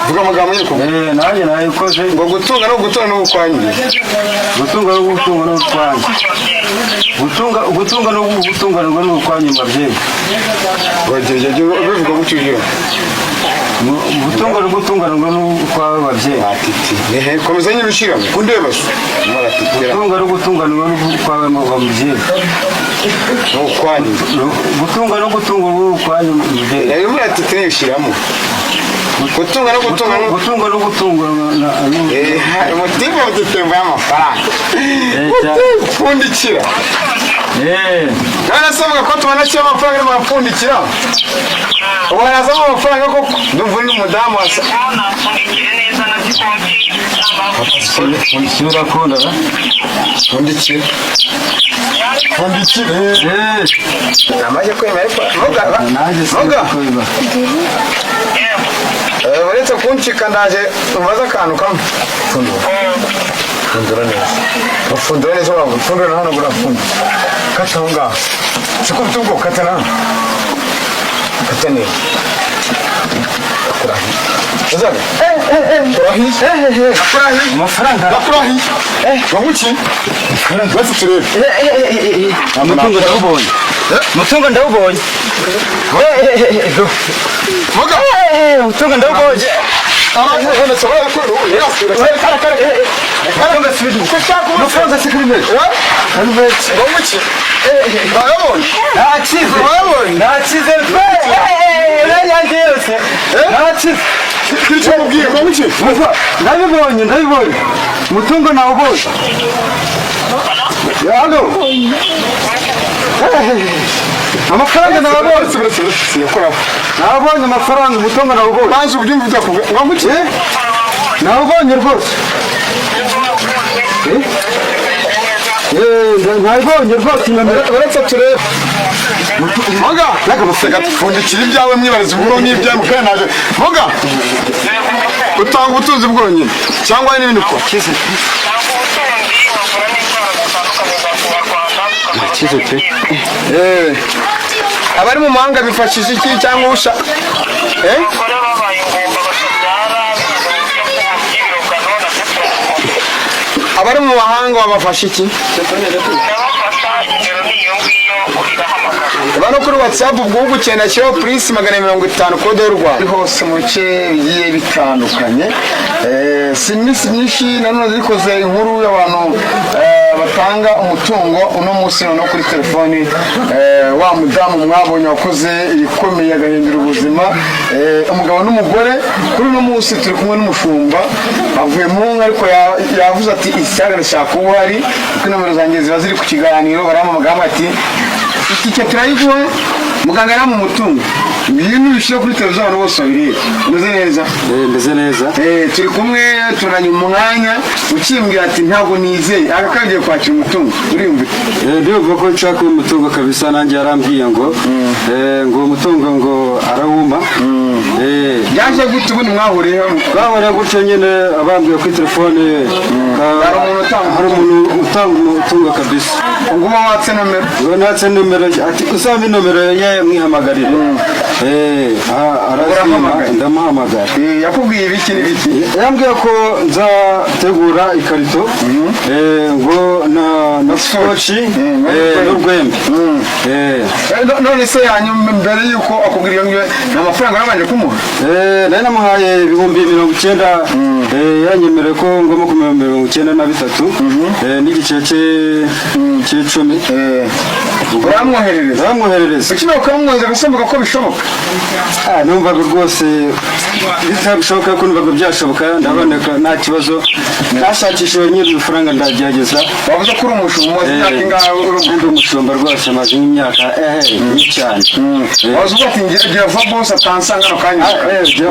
Vuga amagambo nyine kuvuga. Nanjye nayikoze. Ngo gutunga no gutunga no gukwangiriza. Gutunga no gutunga no gukwanyu. Gutunga no gutunganirwa no gukwanyu mabyeyi. Wagerageje bivuga gutyo ugira. Gutunga no gutunganirwa no kwawe babyeyi. Atiti. Ehe, komeza nyine ushyiramo. Kundeba se. Muratitira. Gutunga no gutunganirwa no kwawe mubyeyi. No gukwangiza. Gutunga no gutunga no kwanyu mubyeyi. Rero muratitira ushyiramo. Gutunga no gutunga no Gutunga no gutunga Umutima udutemba y'amafaranga. Pfundikira. None se avuga ko tubona cyo amafaranga arimo arapfundikira. Ubu harazamo amafaranga koko. Ndumva uri n'umudamu wasa. Pfundikira urakunda ra? Pfundikira. Pfundikira. Namaze kwemera ariko muga Nanjye muga sinzi. Uretse kuncika ndaje umbaze akantu kamwe. Pfundura. Pfundura neza. Pfundura neza waba pfundura na hano burapfundura. Kata aho ngaho. Siko ufite ubwo kata na hano. Kata neza. Akurahiye. Uzaga? Akurahiye. Akurahiye. Amafaranga. Akurahiye. Wamuki? Basi turebe. Umutungo ndawubonye. Umutungo ndawubonye. Muga. Umutungo ndawubonye. Nakize. Nakize pe. Yanjye yose. Nakize. Ndabibonye, ndabibonye. Umutungo nawubonye. Halo. Amafaranga nawubonye. Nawubonye amafaranga, umutungo nawubonye. Nawubonye rwose. Nabibonye rwose inyoni. Uretse turebe. Muga, pfundikira ibyawe mwibariza uburo n'ibyawe mukanaje. Muga, utanga ubutunzi bwonyine cyangwa hari n'ibindi ukora? Nakize pe. Abari mu mahanga bifashisha iki cyangwa usha? Abari mu mahanga babafasha iki? Bano kuri WhatsApp ubwo ugukeneye ashyiraho plus 250 kode y'u Rwanda. Hose mu bice bigiye bitandukanye. Si iminsi myinshi nanone zikoze inkuru y'abantu batanga umutungo uno munsi noneho kuri telefoni wa mudamu mwabonye wakoze ibikomeye agahindura ubuzima umugabo n'umugore. Kuri uno munsi turi kumwe n'umushumba avuye mu nka ariko yavuze ati isyaga rishaka kuba uhari kuko inomero zanjye ziba ziri ku kiganiro. Barampamagara ati itike turayiguha muganga yari mu mutungo ibintu bishyira kuri televiziyo abantu bose babireba. Umeze neza? Meze neza. Turi kumwe turanye umwanya ukimbwira ati ntabwo nizeye aka kagiye kwakira umutungo uriyumva ute? Ndumva ko nshaka umutungo kabisa. Nanjye yarambwiye ngo ngo umutungo ngo arawuma. Byaje gute ubundi mwahuriyeho? Twahuriye gutyo nyine abambwiye kuri telefone. Hari umuntu utanga hari umuntu utanga umutungo kabisa. Ubwo uba watse nomero? Ngo natse nomero ati uzampe nomero ye mwihamagarire. Arazima Uramuhamagara? ndamuhamagara. Yakubwiye ibiki n'ibiki? Yambwiye ko nzategura ikarito ngo na scotch n'urwembe. None se hanyuma mbere y'uko akubwira iyo ngiyo ni amafaranga warabanje kumuha? Nari namuhaye 90,000 yanyemereye ko ngomba kumuha 93 n'igice cy'icumi. Uramwoherereza? Ndamwoherereza. Ukimara ukamwohereza ugasumbuka ko bishoboka? Numvaga rwose bitashoboka ko numvaga byashoboka ndaboneka nta kibazo nashakishije nyiri ibifaranga ndagerageza. Wavuze ko uri umushumba umaze imyaka ingahe uri Ndi umushumba rwose maze nk'imyaka myinshi cyane. Wavuze uvuga ati ngira vuba bose atansanga kano kanya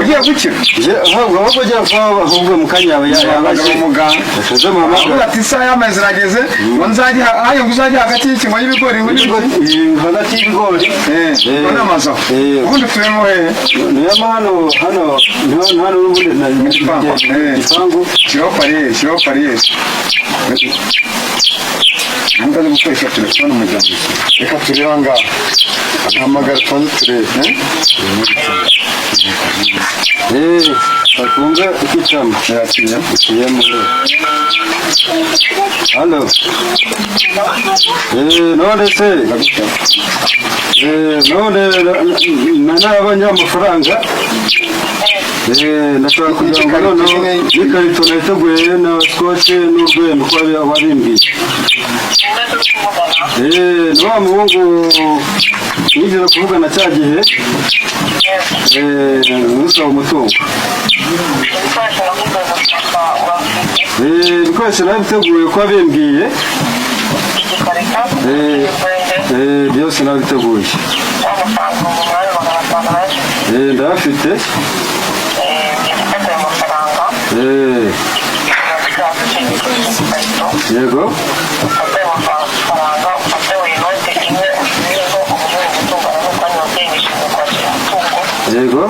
ugiye gukira? Ahubwo gira vuba ahubwo mu kanya yaba Yabaga umuganga ejo muhamagara. Avuga ati isaha y'amezi irageze ngo nzajye ayo ngo uzajye hagati y'ikingo y'ibigori ngo n'ibiki? Hagati y'ibigori. Ngo n'amazu aho. Ubundi turimo hehe? Nuyama hano hano hano n'ubundi na Gipangu. Gipangu. Shyiraho pariyeri, shyiraho pariyeri. Ntabwo azi gukoresha telefone umuryango. Reka turebe aha ngaha. Hamagara tubanze turebe. Akumve ikicamo. Yakiriye. Yemwe. Halo. None se none nabonye amafaranga, ndashaka kugira ngo noneho n'ikarito nayiteguye na scotch n'urwembe ko wabimbwiye. Ni wa muhungu nigeze kuvugana cya gihe, musaba umutungo. Ibikoresho nabiteguye ko wabimbwiye. Byose nabiteguye. Ndayafite. Yego. Yego.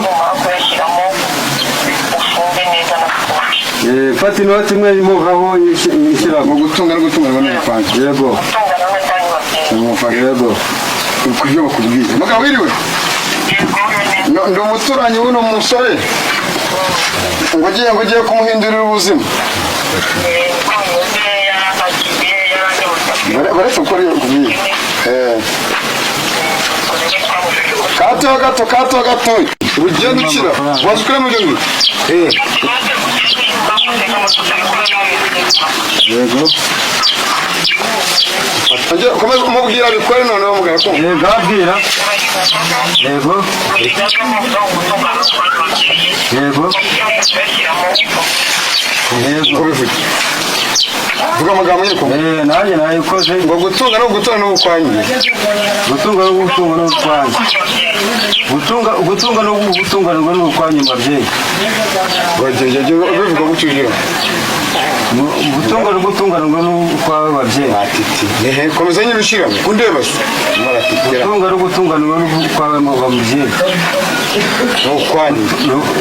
Fata inoti imwe imuvaho nyishyiraho. Mu gutunga no gutunganirwa n'umupangi. Yego. Umufasha. Yego. Kubyo bakubwiye. Mugabo wiriwe. Ndi umuturanyi w'uno musore. Ngo ugiye kumuhindurira ubuzima. Baretse gukora iyo bakubwiye. Gato gato gato gato. Ugenda ukira. Waza ukure mu byo ngibyo. Yego. Komeza umubwira abikore noneho mugabo kumva. Yego, abwira. Yego. Yego. Yego. Ubivuge. Vuga amagambo nyine kumva. Nanjye nayikoze. Ngo gutunga no gutunga no gukwanyu. Gutunga no gutunga no gukwanyu. Gutunga no gutunganirwa no gukwanyu mabyeyi. Wagiye ubivuga gutyo ugira. Gutunga no gutunganirwa no gukwawe babyeyi. Atiti. Ehe, komeza nyine ushyiramo. Kundeba se. Maratitira. Gutunga no gutunganirwa no gukwawe mubyeyi. No gukwanyu.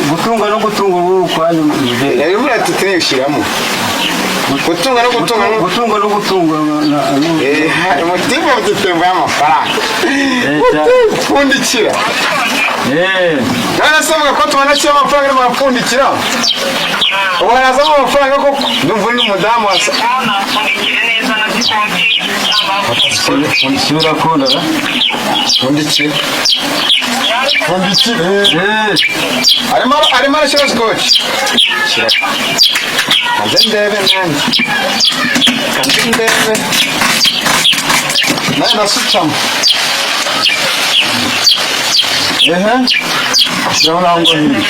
Gutunga no gutungurwa no gukwanyu mubyeyi. Yari muratitira ushyiramo. Gutunga no gutunga no Gutunga no gutungana. Umutima ugitemba y'amafaranga. Pfundikira. None se avuga ko tubona cyo amafaranga arimo arapfundikira. Ubu harazamo amafaranga koko. Ndumva uri n'umudamu wasa. Sura kunda. Pfundikira. Pfundikira. Arimo arashyira scotch. Shyira. Kanze ndebe nanjye. Kanze ndebe. Nawe ndasutsamo. Ehe. Shyiraho naho ngo hirya.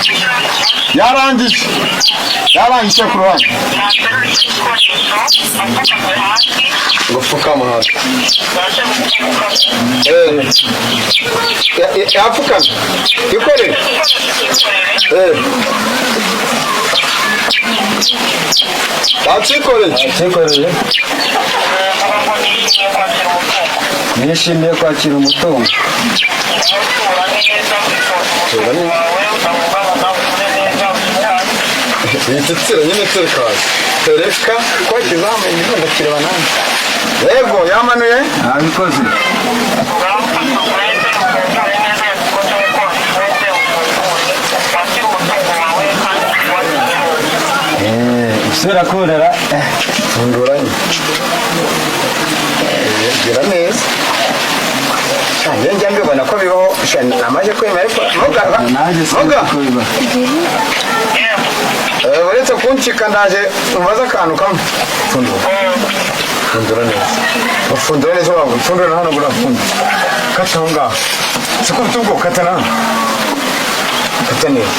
Yarangije. Yarangije ku ruhande. Ngo pfukama hasi. Yapfukamye. Ikorere. Yakikoreye. Yakikoreye. Nishimiye kwakira umutungo. Igitsina nyine terekazi. Tereka ko kizamuye imigongo kireba nanjye. Yego yamanuye. Nabikoze. Usubira kurera. Funduranye. Gira neza. Njye mbibona ko bibaho namaze kwemera ariko muga. Uretse kuncika ndaje umbaze akantu kamwe. Fundura. Fundura neza. Fundura neza wangu. Fundura hano gura fundura. Kata aho ngaho. Siko ufite ubwo kata na hano. Kata neza.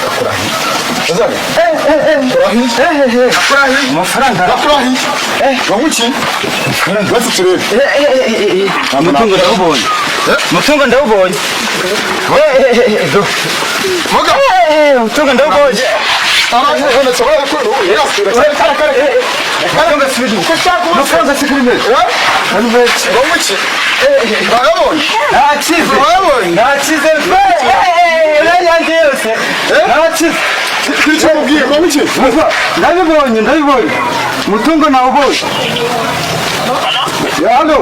Akurahi. Uzabe. Akurahi. Akurahi. Amafaranga. Akurahi. Wamuki? Basi turebe. Umutungo ndawubonye. Umutungo ndawubonye. Muga. Umutungo ndawubonye. Ndabibonye ndabibonye. Umutungo nawubonye. Halo.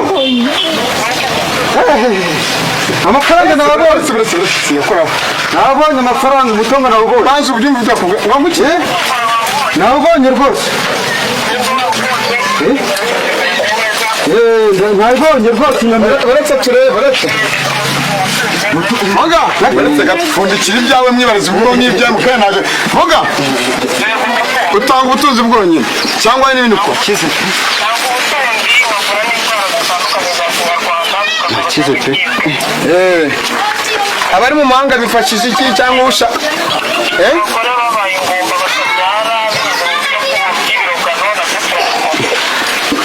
Amafaranga nabonye. Uretse, uretse, uretse, siyakoraho. Nabonye amafaranga, umutungo nawubonye. Banza ubyumve ibyo wamukiye. Nawubonye rwose. Nabonye rwose inyamira. Uretse turebe, uretse. Vuga, uretse gapfundikira ibyawe, mwibariza ubwo n'ibyawe mukanya naje. Vuga. Utanga ubutunzi bwonyine cyangwa hari n'ibindi ukora? Kize pe. Abari mu mahanga bifashisha iki cyangwa usha?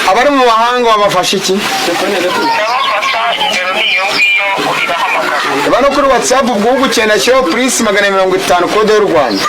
Abari mu mahanga babafasha iki? Ba no kuri WhatsApp ubwo ugukeneye ashyiraho plus 250 kode y'u Rwanda.